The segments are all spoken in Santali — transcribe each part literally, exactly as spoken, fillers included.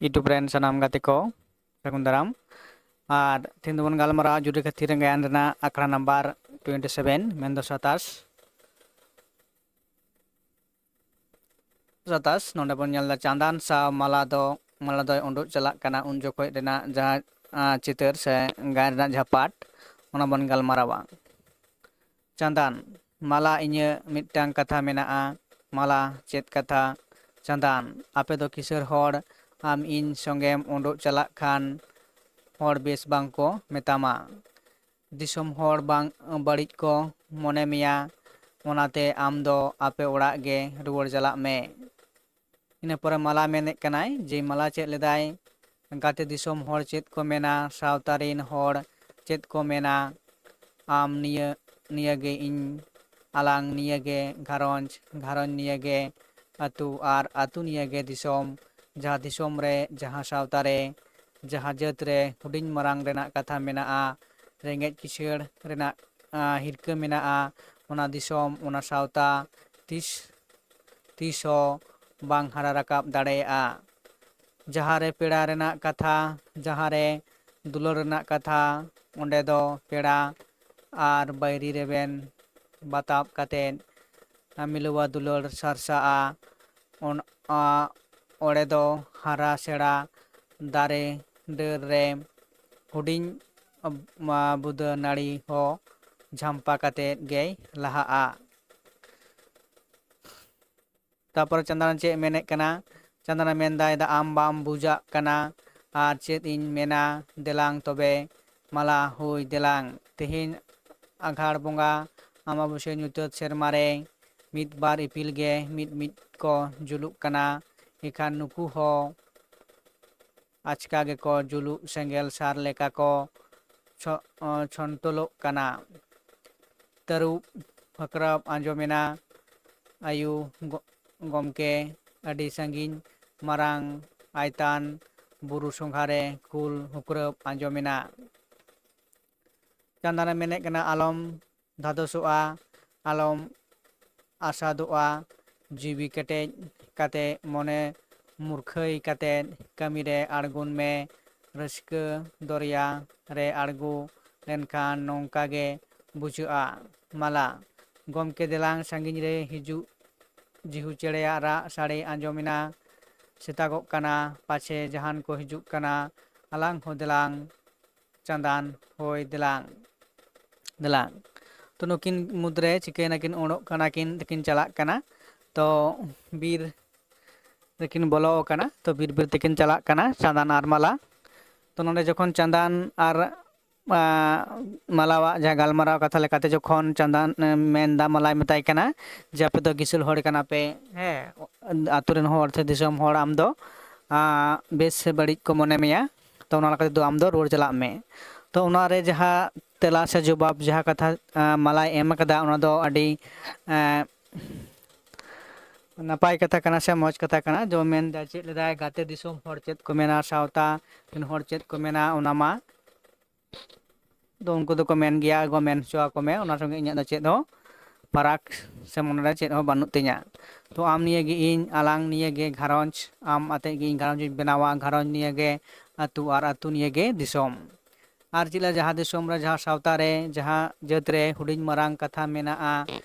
YouTube ᱨᱮᱱ ᱥᱟᱱᱟᱢ ᱜᱟᱛᱮ ᱠᱚ ᱥᱟᱹᱜᱩᱱ ᱫᱟᱨᱟᱢ᱾ ᱟᱨ ᱛᱮᱦᱮᱧ ᱫᱚᱵᱚᱱ ᱜᱟᱞᱢᱟᱨᱟᱣᱟ ᱡᱩᱨᱤ ᱠᱟᱹᱛᱷᱤ ᱨᱮ ᱜᱟᱭᱟᱱ ᱨᱮᱱᱟᱜ ᱟᱠᱷᱲᱟ ᱱᱟᱢᱵᱟᱨ ᱴᱩᱭᱮᱱᱴᱤ ᱥᱮᱵᱷᱮᱱ, ᱢᱮᱱᱫᱚ ᱥᱟᱛᱟᱥ᱾ ᱥᱟᱛᱟᱥ, ᱱᱚᱰᱮ ᱵᱚᱱ ᱧᱮᱞ ᱮᱫᱟ ᱪᱟᱸᱫᱟᱱ ᱥᱟᱶ ᱢᱟᱞᱟ ᱫᱚ, ᱢᱟᱞᱟ ᱫᱚᱭ ᱩᱰᱩᱠ ᱪᱟᱞᱟᱜ ᱠᱟᱱᱟ ᱩᱱ ᱡᱚᱠᱷᱚᱡ ᱨᱮᱱᱟᱜ ᱡᱟᱦᱟᱸ, ᱟᱸ, ᱪᱤᱛᱟᱹᱨ ᱥᱮ ᱜᱟᱭᱟᱱ ᱨᱮᱱᱟᱜ ᱡᱟᱦᱟᱸ ᱯᱟᱴ, ᱚᱱᱟ ᱵᱚᱱ ᱜᱟᱞᱢᱟᱨᱟᱣᱟ᱾ ᱪᱟᱸᱫᱟᱱ, ᱢᱟᱞᱟ, ᱤᱧᱟᱹᱜ ᱢᱤᱫᱴᱟᱝ ᱠᱟᱛᱷᱟ ᱢᱮᱱᱟᱜᱼᱟ᱾ ᱢᱟᱞᱟ, ᱪᱮᱫ ᱠᱟᱛᱷᱟ? ᱪᱟᱸᱫᱟᱱ, ᱟᱯᱮ ᱫᱚ ᱠᱤᱥᱟᱹᱬ ᱦᱚᱲ, ᱟᱢ ᱤᱧ ᱥᱚᱸᱜᱮᱢ ᱩᱰᱩᱠ ᱪᱟᱞᱟᱜ ᱠᱷᱟᱱ ᱦᱚᱲ ᱵᱮᱥ ᱵᱟᱝ ᱠᱚ ᱢᱮᱛᱟᱢᱟ᱾ ᱫᱤᱥᱚᱢ ᱦᱚᱲ ᱵᱟᱝ ᱵᱟᱹᱲᱤᱡ ᱠᱚ ᱢᱚᱱᱮ ᱢᱮᱭᱟ, ᱚᱱᱟᱛᱮ ᱟᱢ ᱫᱚ ᱟᱯᱮ ᱚᱲᱟᱜ ᱜᱮ ᱨᱩᱣᱟᱹᱲ ᱪᱟᱞᱟᱜ ᱢᱮ᱾ ᱤᱱᱟᱹ ᱯᱚᱨᱮ ᱢᱟᱞᱟ ᱢᱮᱱᱮᱫ ᱠᱟᱱᱟᱭ ᱡᱮ ᱢᱟᱞᱟ ᱪᱮᱫ ᱞᱮᱫᱟᱭ, ᱜᱟᱛᱮ ᱫᱤᱥᱚᱢ ᱦᱚᱲ ᱪᱮᱫ ᱠᱚ ᱢᱮᱱᱟ, ᱥᱟᱶᱛᱟ ᱨᱤᱱ ᱦᱚᱲ ᱪᱮᱫ ᱠᱚ ᱢᱮᱱᱟ, ᱟᱢ ᱱᱤᱭᱟᱹ, ᱱᱤᱭᱟᱹᱜᱮ ᱤᱧ, ᱟᱞᱟᱝ ᱱᱤᱭᱟᱹᱜᱮ ᱜᱷᱟᱨᱚᱸᱡᱽ, ᱜᱷᱟᱨᱚᱸᱡᱽ ᱱᱤᱭᱟᱹᱜᱮ ᱟᱹᱛᱩ, ᱟᱨ ᱟᱹᱛᱩ ᱱᱤᱭᱟᱹᱜᱮ ᱫᱤᱥᱚᱢ᱾ ᱡᱟᱦᱟᱸ ᱫᱤᱥᱚᱢ ᱨᱮ, ᱡᱟᱦᱟᱸ ᱥᱟᱶᱛᱟ ᱨᱮ, ᱡᱟᱦᱟᱸ ᱡᱟᱹᱛ ᱨᱮ ᱦᱩᱰᱤᱧ ᱢᱟᱨᱟᱝ ᱨᱮᱱᱟᱜ ᱠᱟᱛᱷᱟ ᱢᱮᱱᱟᱜᱼᱟ, ᱨᱮᱸᱜᱮᱡ ᱠᱤᱥᱟᱹᱬ ᱨᱮᱱᱟᱜ, ᱟᱸ, ᱦᱤᱨᱠᱟᱹ ᱢᱮᱱᱟᱜᱼᱟ, ᱚᱱᱟ ᱫᱤᱥᱚᱢ, ᱚᱱᱟ ᱥᱟᱶᱛᱟ ᱛᱤᱥ, ᱛᱤᱥ ᱦᱚᱸ ᱵᱟᱝ ᱦᱟᱨᱟ ᱨᱟᱠᱟᱵ ᱫᱟᱲᱮᱭᱟᱜᱼᱟ᱾ ᱡᱟᱦᱟᱸ ᱨᱮ ᱯᱮᱲᱟ ᱨᱮᱱᱟᱜ ᱠᱟᱛᱷᱟ, ᱡᱟᱦᱟᱸ ᱨᱮ ᱫᱩᱞᱟᱹᱲ ᱨᱮᱱᱟᱜ ᱠᱟᱛᱷᱟ, ᱚᱸᱰᱮ ᱫᱚ ᱯᱮᱲᱟ ᱟᱨ ᱵᱟᱹᱭᱨᱤ ᱨᱮᱵᱮᱱ ᱵᱟᱛᱟᱵ ᱠᱟᱛᱮᱫ ᱢᱤᱞᱟᱹᱣᱟ ᱫᱩᱞᱟᱹᱲ ᱥᱟᱨᱥᱟᱜᱼᱟ᱾ ᱚᱱ-, ᱟ-, ᱚᱸᱰᱮ ᱫᱚ ᱦᱟᱨᱟ ᱥᱮᱬᱟ ᱫᱟᱨᱮ ᱰᱟᱹᱨ ᱨᱮ ᱦᱩᱰᱤᱧ, ᱟ, ᱵᱩᱫᱟᱹ ᱱᱟᱹᱲᱤ ᱦᱚᱸ ᱡᱷᱟᱢᱯᱟ ᱠᱟᱛᱮᱫ ᱜᱮᱭ ᱞᱟᱦᱟᱜᱼᱟ᱾ ᱛᱟᱯᱚᱨᱮ ᱪᱟᱸᱫᱟᱱᱟ ᱪᱮᱫ ᱮ ᱢᱮᱱᱮᱫ ᱠᱟᱱᱟ? ᱪᱟᱸᱫᱟᱱᱟ ᱢᱮᱱᱫᱟᱭ, "ᱫᱟ ᱟᱢ ᱵᱟᱢ ᱵᱩᱡᱟᱜ ᱠᱟᱱᱟ, ᱟᱨ ᱪᱮᱫ ᱤᱧ ᱢᱮᱱᱟ, ᱫᱮᱞᱟᱝ ᱛᱚᱵᱮ ᱢᱟᱞᱟ ᱦᱩᱭ ᱫᱮᱞᱟᱝ᱾ ᱛᱮᱦᱮᱧ ᱟᱜᱷᱟᱲ ᱵᱚᱸᱜᱟ ᱟᱢᱟᱵᱟᱹᱥᱭᱟᱹ ᱧᱩᱛᱟᱹᱛ ᱥᱮᱨᱢᱟ ᱨᱮ ᱢᱤᱫ ᱵᱟᱨ ᱤᱯᱤᱞ ᱜᱮ ᱢᱤᱫ ᱢᱤᱫ ᱠᱚ ᱡᱩᱞᱩᱜ ᱠᱟᱱᱟ, ᱮᱱᱠᱷᱟᱱ ᱱᱩᱠᱩ ᱦᱚᱸ ᱟᱪᱠᱟ ᱜᱮᱠᱚ ᱡᱩᱞᱩᱜ ᱥᱮᱸᱜᱮᱞ ᱥᱟᱨ ᱞᱮᱠᱟ ᱠᱚ ᱪᱷᱚ-, ᱪᱷᱚᱱᱴᱚᱞᱚᱜ ᱠᱟᱱᱟ᱾" ᱛᱟᱹᱨᱩᱵ ᱦᱟᱹᱠᱨᱟᱹᱵ ᱟᱸᱡᱚᱢᱮᱱᱟ᱾ ᱟᱭᱩ ᱜᱚ-, ᱜᱚᱢᱠᱮ, ᱟᱹᱰᱤ ᱥᱟᱺᱜᱤᱧ ᱢᱟᱨᱟᱝ ᱟᱭᱛᱟᱱ ᱵᱩᱨᱩ ᱥᱚᱸᱜᱷᱟ ᱨᱮ ᱠᱩᱞ ᱦᱩᱠᱨᱟᱹᱵ ᱟᱸᱡᱚᱢᱮᱱᱟ᱾ ᱪᱟᱸᱫᱟᱱᱮ ᱢᱮᱱᱮᱫ ᱠᱟᱱᱟ, ᱟᱞᱚᱢ ᱫᱷᱟᱫᱚᱥᱚᱜᱼᱟ, ᱟᱞᱚᱢ ᱟᱥᱟᱫᱚᱜᱼᱟ, ᱡᱤᱣᱤ ᱠᱮᱴᱮᱡ ᱠᱟᱛᱮ ᱢᱚᱱᱮ ᱢᱩᱨᱠᱷᱟᱹᱭ ᱠᱟᱛᱮ ᱠᱟᱹᱢᱤ ᱨᱮ ᱟᱬᱜᱚᱱ ᱢᱮ᱾ ᱨᱟᱹᱥᱠᱟᱹ ᱫᱚᱨᱭᱟ ᱨᱮ ᱟᱬᱜᱚ ᱞᱮᱱᱠᱷᱟᱱ ᱱᱚᱝᱠᱟ ᱜᱮ ᱵᱩᱡᱷᱟᱹᱜᱼᱟ᱾ ᱢᱟᱞᱟ, ᱜᱚᱢᱠᱮ ᱫᱮᱞᱟᱝ, ᱥᱟᱺᱜᱤᱧ ᱨᱮ ᱦᱤᱡᱩᱜ ᱡᱤᱦᱩ ᱪᱮᱬᱮᱭᱟᱜ ᱨᱟᱜ ᱥᱟᱰᱮ ᱟᱸᱡᱚᱢᱮᱱᱟ᱾ ᱥᱮᱛᱟᱜᱚᱜ ᱠᱟᱱᱟ, ᱯᱟᱪᱷᱮ ᱡᱟᱦᱟᱱ ᱠᱚ ᱦᱤᱡᱩᱜ ᱠᱟᱱᱟ᱾ ᱟᱞᱟᱝ ᱦᱚᱸ ᱫᱮᱞᱟᱝ, ᱪᱟᱸᱫᱟᱱ, ᱦᱳᱭ ᱫᱮᱞᱟᱝ, ᱫᱮᱞᱟᱝ᱾ ᱛᱚ ᱱᱩᱠᱤᱱ ᱢᱩᱫᱽᱨᱮ ᱪᱤᱠᱟᱹᱭᱮᱱᱟ ᱠᱤᱱ, ᱚᱰᱚᱜ ᱠᱟᱱᱟ ᱠᱤᱱ, ᱛᱮᱠᱤᱱ ᱪᱟᱞᱟᱜ ᱠᱟᱱᱟ᱾ ᱛᱚ ᱵᱤᱨ ᱨᱮᱠᱤᱱ ᱵᱚᱞᱚ ᱟᱠᱟᱱᱟ᱾ ᱛᱚ ᱵᱤᱨ ᱵᱤᱨ ᱛᱮᱠᱤᱱ ᱪᱟᱞᱟᱜ ᱠᱟᱱᱟ, ᱪᱟᱸᱫᱟᱱ ᱟᱨ ᱢᱟᱞᱟ᱾ ᱛᱚ ᱱᱚᱰᱮ ᱡᱚᱠᱷᱚᱱ ᱪᱟᱸᱫᱟᱱ ᱟᱨ, ᱟ, ᱢᱟᱞᱟᱣᱟᱜ ᱡᱟᱦᱟᱸ ᱜᱟᱞᱢᱟᱨᱟᱣ ᱠᱟᱛᱷᱟ ᱞᱮᱠᱟᱛᱮ ᱡᱚᱠᱷᱚᱱ ᱪᱟᱸᱫᱟᱱ, ᱮ, ᱢᱮᱱᱫᱟ, ᱢᱟᱞᱟᱭ ᱢᱮᱛᱟᱭ ᱠᱟᱱᱟ ᱡᱮ, "ᱟᱯᱮ ᱫᱚ ᱠᱤᱥᱟᱹᱬ ᱦᱚᱲ ᱠᱟᱱᱟ ᱯᱮ, ᱦᱮᱸ, ᱟᱛᱳ ᱨᱮᱱ ᱦᱚᱲ ᱥᱮ ᱫᱤᱥᱚᱢ ᱦᱚᱲ, ᱟᱢ ᱫᱚ, ᱟ, ᱵᱮᱥ ᱥᱮ ᱵᱟᱹᱲᱤᱡ ᱠᱚ ᱢᱚᱱᱮ ᱢᱮᱭᱟ, ᱛᱚ ᱚᱱᱟ ᱞᱮᱠᱟ ᱛᱮᱫᱚ ᱟᱢ ᱫᱚ ᱨᱩᱣᱟᱹᱲ ᱪᱟᱞᱟᱜ ᱢᱮ᱾" ᱛᱚ ᱚᱱᱟᱨᱮ ᱡᱟᱦᱟᱸ ᱛᱮᱞᱟ ᱥᱮ ᱡᱚᱵᱟᱵ, ᱡᱟᱦᱟᱸ ᱠᱟᱛᱷᱟ, ᱟ, ᱢᱟᱞᱟᱭ ᱮᱢ ᱟᱠᱟᱫᱟ, ᱚᱱᱟ ᱫᱚ ᱟᱹᱰᱤ, ᱮ, ᱱᱟᱯᱟᱭ ᱠᱟᱛᱷᱟ ᱠᱟᱱᱟ ᱥᱮ ᱢᱚᱡᱽ ᱠᱟᱛᱷᱟ ᱠᱟᱱᱟ᱾ ᱡᱮ ᱢᱮᱱᱫᱟ, ᱪᱮᱫ ᱞᱮᱫᱟᱭ, "ᱜᱟᱛᱮ ᱫᱤᱥᱚᱢ ᱦᱚᱲ ᱪᱮᱫ ᱠᱚ ᱢᱮᱱᱟ, ᱥᱟᱶᱛᱟ ᱨᱮᱱ ᱦᱚᱲ ᱪᱮᱫ ᱠᱚ ᱢᱮᱱᱟ", ᱚᱱᱟ ᱢᱟ ᱫᱚ ᱩᱱᱠᱩ ᱫᱚᱠᱚ ᱢᱮᱱ ᱜᱮᱭᱟ, ᱜᱚ, ᱢᱮᱱ ᱦᱚᱪᱚ ᱟᱠᱚ ᱢᱮ, ᱚᱱᱟ ᱥᱚᱸᱜᱮ ᱤᱧᱟᱹᱜ ᱫᱚ ᱪᱮᱫ ᱦᱚᱸ ᱯᱷᱟᱨᱟᱠ ᱥᱮ ᱢᱚᱱᱮᱨᱮ ᱪᱮᱫ ᱦᱚᱸ ᱵᱟᱹᱱᱩᱜ ᱛᱤᱧᱟᱹ᱾ ᱛᱚ ᱟᱢ ᱱᱤᱭᱮ ᱜᱮ ᱤᱧ, ᱟᱞᱟᱝ ᱱᱤᱭᱮ ᱜᱮ ᱜᱷᱟᱨᱚᱸᱡᱽ, ᱟᱢ ᱟᱛᱮᱫ ᱜᱮ ᱤᱧ ᱜᱷᱟᱨᱚᱸᱡᱽ ᱤᱧ ᱵᱮᱱᱟᱣᱟ, ᱜᱷᱟᱨᱚᱸᱡᱽ ᱱᱤᱭᱮ ᱜᱮ ᱟᱹᱛᱩ ᱟᱨ ᱟᱹᱛᱩ ᱱᱤᱭᱮ ᱜᱮ ᱫᱤᱥᱚᱢ᱾ ᱟᱨ ᱪᱮᱫ ᱞᱮᱠᱟ ᱡᱟᱦᱟᱸ ᱫᱤᱥᱚᱢ ᱨᱮ, ᱡᱟᱦᱟᱸ ᱥᱟᱶᱛᱟ ᱨᱮ, ᱡᱟᱦᱟᱸ ᱡᱟᱹᱛ ᱨᱮ ᱦᱩᱰᱤᱧ ᱢᱟᱨᱟᱝ ᱠᱟᱛᱷᱟ ᱢᱮᱱᱟᱜᱼᱟ,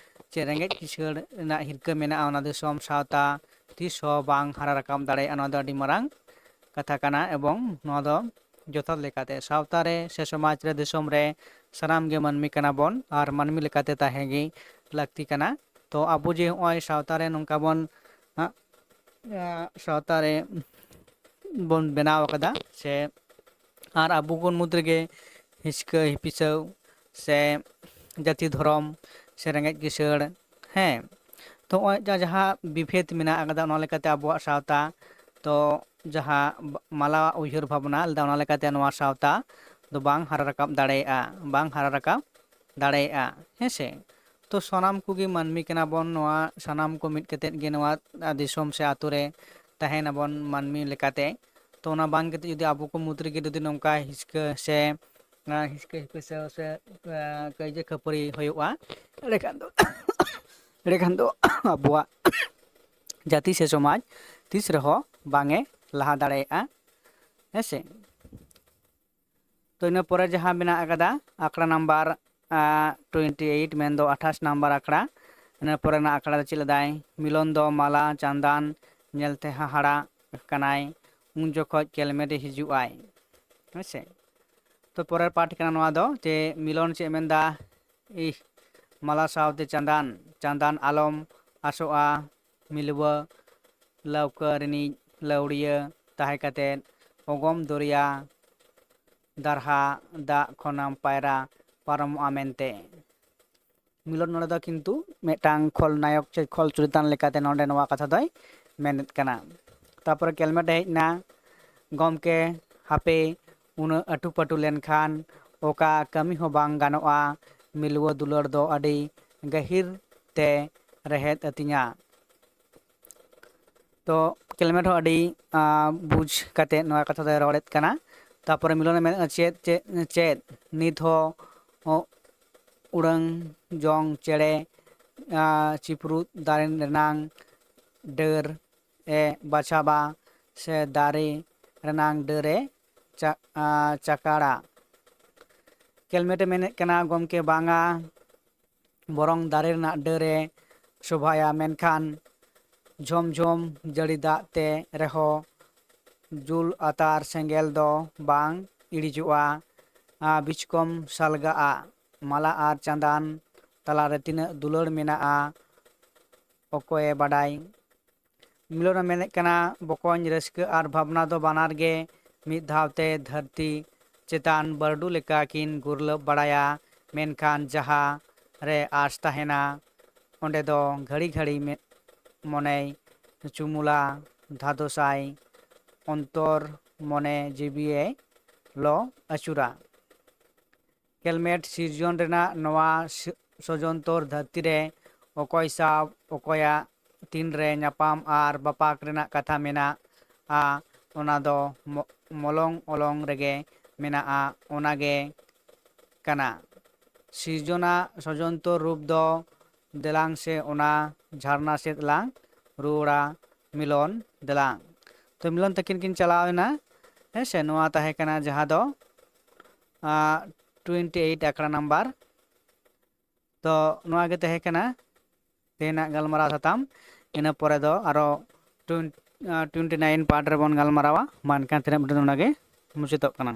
ᱪᱮ ᱨᱮᱸᱜᱮᱡ ᱠᱤᱥᱟᱹᱲ ᱨᱮᱱᱟᱜ ᱦᱤᱨᱠᱟᱹ ᱢᱮᱱᱟᱜᱼᱟ, ᱚᱱᱟ ᱫᱤᱥᱚᱢ ᱥᱟᱶᱛᱟ ᱛᱤᱥ ᱦᱚᱸ ᱵᱟᱝ ᱦᱟᱨᱟ ᱨᱟᱠᱟᱵ ᱫᱟᱲᱮᱭᱟᱜᱼᱟ᱾ ᱱᱚᱣᱟ ᱫᱚ ᱟᱹᱰᱤ ᱢᱟᱨᱟᱝ ᱠᱟᱛᱷᱟ ᱠᱟᱱᱟ, ᱮᱵᱚᱝ ᱱᱚᱣᱟ ᱫᱚ ᱡᱚᱛᱷᱟᱛ ᱞᱮᱠᱟᱛᱮ ᱥᱟᱶᱛᱟ ᱨᱮ ᱥᱮ ᱥᱚᱢᱟᱡᱽ ᱨᱮ, ᱫᱤᱥᱚᱢ ᱨᱮ ᱥᱟᱱᱟᱢ ᱜᱮ ᱢᱟᱹᱱᱢᱤ ᱠᱟᱱᱟ ᱵᱚᱱ ᱟᱨ ᱢᱟᱹᱱᱢᱤ ᱞᱮᱠᱟᱛᱮ ᱛᱟᱦᱮᱸ ᱜᱮ ᱞᱟᱹᱠᱛᱤ ᱠᱟᱱᱟ᱾ ᱛᱚ ᱟᱵᱚ ᱡᱮ ᱱᱚᱜᱼᱚᱭ ᱥᱟᱶᱛᱟ ᱨᱮ ᱱᱚᱝᱠᱟ ᱵᱚᱱ, ᱟ, ᱥᱟᱶᱛᱟ ᱨᱮ ᱵᱚᱱ ᱵᱮᱱᱟᱣ ᱟᱠᱟᱫᱟ ᱥᱮ ᱟᱨ ᱟᱵᱚ ᱠᱚ ᱢᱩᱫᱽ ᱨᱮᱜᱮ ᱦᱤᱥᱠᱟᱹ ᱦᱤᱯᱤᱥᱟᱹᱣ ᱥᱮ ᱡᱟᱹᱛᱤ ᱫᱷᱚᱨᱚᱢ ᱥᱮ ᱨᱮᱸᱜᱮᱡ ᱠᱤᱥᱟᱹᱲ, ᱦᱮᱸ, ᱛᱚ ᱱᱚᱜᱼᱚᱭ ᱡᱟ-, ᱡᱟᱦᱟᱸ ᱵᱤᱵᱷᱮᱫ ᱢᱮᱱᱟᱜ ᱟᱠᱟᱫᱟ, ᱚᱱᱟ ᱞᱮᱠᱟᱛᱮ ᱟᱵᱚᱣᱟᱜ ᱥᱟᱶᱛᱟ ᱛᱚ ᱡᱟᱦᱟᱸ ᱵᱟ-, ᱢᱟᱞᱟᱣᱟᱜ ᱩᱭᱦᱟᱹᱨ ᱵᱷᱟᱵᱽᱱᱟ ᱞᱮᱫᱟ, ᱚᱱᱟ ᱞᱮᱠᱟᱛᱮ ᱱᱚᱣᱟ ᱥᱟᱶᱛᱟ ᱫᱚ ᱵᱟᱝ ᱦᱟᱨᱟ ᱨᱟᱠᱟᱵ ᱫᱟᱲᱮᱭᱟᱜᱼᱟ, ᱵᱟᱝ ᱦᱟᱨᱟ ᱨᱟᱠᱟᱵ ᱫᱟᱲᱮᱭᱟᱜᱼᱟ, ᱦᱮᱸ ᱥᱮ᱾ ᱛᱚ ᱥᱟᱱᱟᱢ ᱠᱚᱜᱮ ᱢᱟᱹᱱᱢᱤ ᱠᱟᱱᱟ ᱵᱚᱱ, ᱱᱚᱣᱟ ᱥᱟᱱᱟᱢ ᱠᱚ ᱢᱤᱫ ᱠᱟᱛᱮᱫ ᱜᱮ ᱱᱚᱣᱟ ᱫᱤᱥᱚᱢ ᱥᱮ ᱟᱛᱳ ᱨᱮ ᱛᱟᱦᱮᱱᱟᱵᱚᱱ ᱢᱟᱹᱱᱢᱤ ᱞᱮᱠᱟᱛᱮ᱾ ᱛᱚ ᱚᱱᱟ ᱵᱟᱝ ᱠᱟᱛᱮ ᱡᱩᱫᱤ ᱟᱵᱚ ᱠᱚ ᱢᱩᱫᱽ ᱨᱮᱜᱮ ᱡᱩᱫᱤ ᱱᱚᱝᱠᱟ ᱦᱤᱥᱠᱟᱹ ᱥᱮ, ᱟᱸ, ᱦᱤᱥᱠᱟᱹ ᱦᱤᱯᱤᱥᱟᱹ ᱥᱮ, ᱟᱸ, ᱠᱟᱹᱭᱡᱟᱹ ᱠᱷᱟᱹᱯᱟᱹᱨᱤ ᱦᱩᱭᱩᱜᱼᱟ, ᱮᱸᱰᱮᱠᱷᱟᱱ ᱫᱚ, ᱮᱸᱰᱮᱠᱷᱟᱱ ᱫᱚ ᱟᱵᱚᱣᱟᱜ ᱡᱟᱹᱛᱤ ᱥᱮ ᱥᱚᱢᱟᱡᱽ ᱛᱤᱥ ᱨᱮᱦᱚᱸ ᱵᱟᱝ ᱮ ᱞᱟᱦᱟ ᱫᱟᱲᱮᱭᱟᱜᱼᱟ᱾ ᱦᱮᱸ ᱥᱮ? ᱛᱚ ᱤᱱᱟᱹ ᱯᱚᱨᱮ ᱡᱟᱦᱟᱸ ᱢᱮᱱᱟᱜ ᱟᱠᱟᱫᱟ ᱟᱠᱷᱲᱟ ᱱᱟᱢᱵᱟᱨ ᱴᱩᱭᱮᱱᱴᱤ ᱮᱭᱤᱴ, ᱢᱮᱱᱫᱚ ᱟᱴᱷᱟᱥ ᱱᱟᱢᱵᱟᱨ ᱟᱠᱷᱲᱟ, ᱤᱱᱟᱹ ᱯᱚᱨᱮ ᱨᱮᱱᱟᱜ ᱟᱠᱷᱲᱟ ᱫᱚ ᱪᱮᱫ ᱞᱮᱫᱟᱭ? ᱢᱤᱞᱚᱱ ᱫᱚ ᱢᱟᱞᱟ ᱪᱟᱸᱫᱟᱱ ᱧᱮᱞᱛᱮ ᱦᱟᱦᱟᱲᱟ ᱠᱟᱱᱟᱭ, ᱩᱱ ᱡᱚᱠᱷᱚᱡ ᱠᱮᱞᱢᱮᱴ ᱮ ᱦᱤᱡᱩᱜ ᱟᱭ᱾ ᱦᱮᱸ ᱥᱮ? ᱛᱚ ᱯᱚᱨᱮᱨ ᱯᱟᱴ ᱠᱟᱱᱟ ᱱᱚᱣᱟ ᱫᱚ, ᱡᱮ ᱢᱤᱞᱚᱱ ᱪᱮᱫ ᱮ ᱢᱮᱱᱫᱟ? ᱤᱦ, ᱢᱟᱞᱟ ᱥᱟᱶᱛᱮ ᱪᱟᱸᱫᱟᱱ, ᱪᱟᱸᱫᱟᱱ ᱟᱞᱚᱢ ᱟᱥᱚᱜᱼᱟ, ᱢᱤᱞᱣᱟᱹ ᱞᱟᱹᱣᱠᱟᱹ ᱨᱤᱱᱤᱡ ᱞᱟᱹᱣᱲᱤᱭᱟᱹ ᱛᱟᱦᱮᱸ ᱠᱟᱛᱮᱫ ᱚᱜᱚᱢ ᱫᱚᱨᱭᱟ ᱫᱟᱨᱦᱟ ᱫᱟᱜ ᱠᱷᱚᱱᱮᱢ ᱯᱟᱭᱨᱟ ᱯᱟᱨᱚᱢᱚᱜᱼᱟ ᱢᱮᱱᱛᱮ᱾ ᱢᱤᱞᱚᱱ ᱱᱚᱰᱮ ᱫᱚ ᱠᱤᱱᱛᱩ ᱢᱤᱫᱴᱟᱝ ᱠᱷᱚᱞᱱᱟᱭᱚᱠ ᱥᱮ ᱠᱷᱚᱞ ᱪᱚᱨᱤᱛᱟᱱ ᱞᱮᱠᱟᱛᱮ ᱱᱚᱰᱮ ᱱᱚᱣᱟ ᱠᱟᱛᱷᱟ ᱫᱚᱭ ᱢᱮᱱᱮᱫ ᱠᱟᱱᱟ᱾ ᱛᱟᱯᱚᱨᱮ ᱠᱮᱞᱢᱮᱴ ᱮ ᱦᱮᱡ ᱮᱱᱟ, ᱜᱚᱢᱠᱮ, ᱦᱟᱯᱮ, ᱩᱱᱟᱹᱜ ᱟᱹᱴᱩᱯᱟᱹᱴᱩ ᱞᱮᱱᱠᱷᱟᱱ ᱚᱠᱟ ᱠᱟᱹᱢᱤ ᱦᱚᱸ ᱵᱟᱝ ᱜᱟᱱᱚᱜᱼᱟ᱾ ᱢᱤᱞᱣᱟᱹ ᱫᱩᱞᱟᱹᱲ ᱫᱚ ᱟᱹᱰᱤ ᱜᱟᱹᱦᱤᱨ ᱛᱮ ᱨᱮᱦᱮᱫ ᱟᱹᱛᱤᱧᱟ᱾ ᱛᱚ ᱠᱮᱞᱢᱮᱴ ᱦᱚᱸ ᱟᱹᱰᱤ ᱟᱸ, ᱵᱩᱡᱽ ᱠᱟᱛᱮ ᱱᱚᱣᱟ ᱠᱟᱛᱷᱟ ᱫᱚᱭ ᱨᱚᱲᱮᱫ ᱠᱟᱱᱟ᱾ ᱛᱟᱯᱚᱨᱮ ᱢᱤᱞᱚᱱᱮ ᱢᱮᱱᱮᱫᱼᱟ, ᱪᱮᱫ ᱪᱮᱫ ᱪᱮᱫ ᱱᱤᱛ ᱦᱚᱸ ᱚ, ᱩᱰᱟᱹᱝ ᱡᱚᱝ ᱪᱮᱬᱮ ᱟᱸ, ᱪᱤᱯᱨᱩᱫ ᱫᱟᱨᱮ ᱨᱮᱱᱟᱝ ᱰᱟᱹᱨ ᱮ ᱵᱟᱪᱷᱟᱵᱟ ᱥᱮ ᱫᱟᱨᱮ ᱨᱮᱱᱟᱝ ᱰᱟᱹᱨ ᱮ ᱪᱟ- ᱟᱸ, ᱪᱟᱠᱟᱲᱟ? ᱠᱮᱞᱢᱮᱴ ᱮ ᱢᱮᱱᱮᱫ ᱠᱟᱱᱟ, ᱜᱚᱢᱠᱮ, ᱵᱟᱝᱟ, ᱵᱚᱨᱚᱝ ᱫᱟᱨᱮ ᱨᱮᱱᱟᱜ ᱰᱟᱹᱨ ᱮ ᱥᱚᱵᱷᱟᱭᱟ, ᱢᱮᱱᱠᱷᱟᱱ ᱡᱷᱚᱢ ᱡᱷᱚᱢ ᱡᱟᱹᱲᱤ ᱫᱟᱜ ᱛᱮ ᱨᱮᱦᱚᱸ ᱡᱩᱞ ᱟᱛᱟᱨ ᱥᱮᱸᱜᱮᱞ ᱫᱚ ᱵᱟᱝ ᱤᱲᱤᱡᱚᱜᱼᱟ᱾ ᱟᱨ ᱵᱤᱪᱠᱚᱢ ᱥᱟᱞᱜᱟᱜᱼᱟ᱾ ᱢᱟᱞᱟ ᱟᱨ ᱪᱟᱸᱫᱟᱱ ᱛᱟᱞᱟᱨᱮ ᱛᱤᱱᱟᱹᱜ ᱫᱩᱞᱟᱹᱲ ᱢᱮᱱᱟᱜᱼᱟ, ᱚᱠᱚᱭᱮ ᱵᱟᱰᱟᱭ? ᱢᱤᱞᱚᱱᱮ ᱢᱮᱱᱮᱫ ᱠᱟᱱᱟ, ᱵᱚᱠᱚᱧ, ᱨᱟᱹᱥᱠᱟᱹ ᱟᱨ ᱵᱷᱟᱵᱽᱱᱟ ᱫᱚ ᱵᱟᱱᱟᱨ ᱜᱮ ᱢᱤᱫ ᱫᱷᱟᱣ ᱛᱮ ᱫᱷᱟᱹᱨᱛᱤ ᱪᱮᱛᱟᱱ ᱵᱟᱹᱨᱰᱩ ᱞᱮᱠᱟ ᱠᱤᱱ ᱜᱩᱨᱞᱟᱹᱵ ᱵᱟᱲᱟᱭᱟ, ᱢᱮᱱᱠᱷᱟᱱ ᱡᱟᱦᱟᱸ ᱨᱮ ᱟᱸᱥ ᱛᱟᱦᱮᱱᱟ, ᱚᱸᱰᱮ ᱫᱚ ᱜᱷᱟᱹᱲᱤ ᱜᱷᱟᱹᱲᱤ ᱢᱮ-, ᱢᱚᱱᱮᱭ ᱪᱩᱢᱩᱞᱟ, ᱫᱷᱟᱫᱚᱥᱟᱭ, ᱚᱱᱛᱚᱨ ᱢᱚᱱᱮ ᱡᱤᱣᱤᱭᱮ ᱞᱚ ᱟᱹᱪᱩᱨᱟ᱾ ᱠᱮᱞᱢᱮᱴ ᱥᱤᱨᱡᱚᱱ ᱨᱮᱱᱟᱜ ᱱᱚᱣᱟ ᱥᱤ-, ᱥᱚᱡᱚᱱᱛᱚᱨ ᱫᱷᱟᱹᱨᱛᱤ ᱨᱮ ᱚᱠᱚᱭ ᱥᱟᱶ ᱚᱠᱚᱭᱟᱜ ᱛᱤᱱᱨᱮ ᱧᱟᱯᱟᱢ ᱟᱨ ᱵᱟᱯᱟᱠ ᱨᱮᱱᱟᱜ ᱠᱟᱛᱷᱟ ᱢᱮᱱᱟᱜᱼᱟ, ᱚᱱᱟ ᱫᱚ ᱢᱚ-, ᱢᱚᱞᱚᱝ ᱚᱞᱚᱝ ᱨᱮᱜᱮ ᱢᱮᱱᱟᱜᱼᱟ᱾ ᱚᱱᱟᱜᱮ ᱠᱟᱱᱟ ᱥᱤᱨᱡᱚᱱᱟᱜ ᱥᱚᱡᱚᱱᱛᱚᱨ ᱨᱩᱯ ᱫᱚ᱾ ᱫᱮᱞᱟᱝ ᱥᱮ ᱚᱱᱟ ᱡᱷᱟᱨᱱᱟ ᱥᱮᱫ ᱞᱟᱝ ᱨᱩᱣᱟᱹᱲᱟ ᱢᱤᱞᱚᱱ, ᱫᱮᱞᱟᱝ᱾ ᱛᱚ ᱢᱤᱞᱚᱱ ᱛᱟᱹᱠᱤᱱ ᱠᱤᱱ ᱪᱟᱞᱟᱣ ᱮᱱᱟ᱾ ᱦᱮᱸ ᱥᱮ, ᱱᱚᱣᱟ ᱛᱟᱦᱮᱸ ᱠᱟᱱᱟ ᱡᱟᱦᱟᱸ ᱫᱚ ᱴᱩᱭᱮᱱᱴᱤ ᱮᱭᱤᱴ ᱟᱠᱷᱲᱟ ᱱᱟᱢᱵᱟᱨ᱾ ᱛᱚ ᱱᱚᱣᱟ ᱜᱮ ᱛᱟᱦᱮᱸ ᱠᱟᱱᱟ ᱛᱮᱦᱮᱧᱟᱜ ᱜᱟᱞᱢᱟᱨᱟᱣ ᱥᱟᱛᱟᱢ᱾ ᱤᱱᱟᱹ ᱯᱚᱨᱮ ᱫᱚ ᱟᱨᱚ ᱴᱩᱭᱮᱱᱴᱤ ᱱᱟᱭᱤᱱ ᱯᱟᱨᱴ ᱨᱮᱵᱚᱱ ᱜᱟᱞᱢᱟᱨᱟᱣᱟ᱾ ᱢᱟ ᱮᱱᱠᱷᱟᱱ ᱛᱮᱦᱮᱧᱟᱜ ᱵᱷᱤᱰᱤᱭᱳ ᱫᱚ ᱱᱚᱰᱮ ᱜᱮ ᱢᱩᱪᱟᱹᱫᱚᱜ ᱠᱟᱱᱟ᱾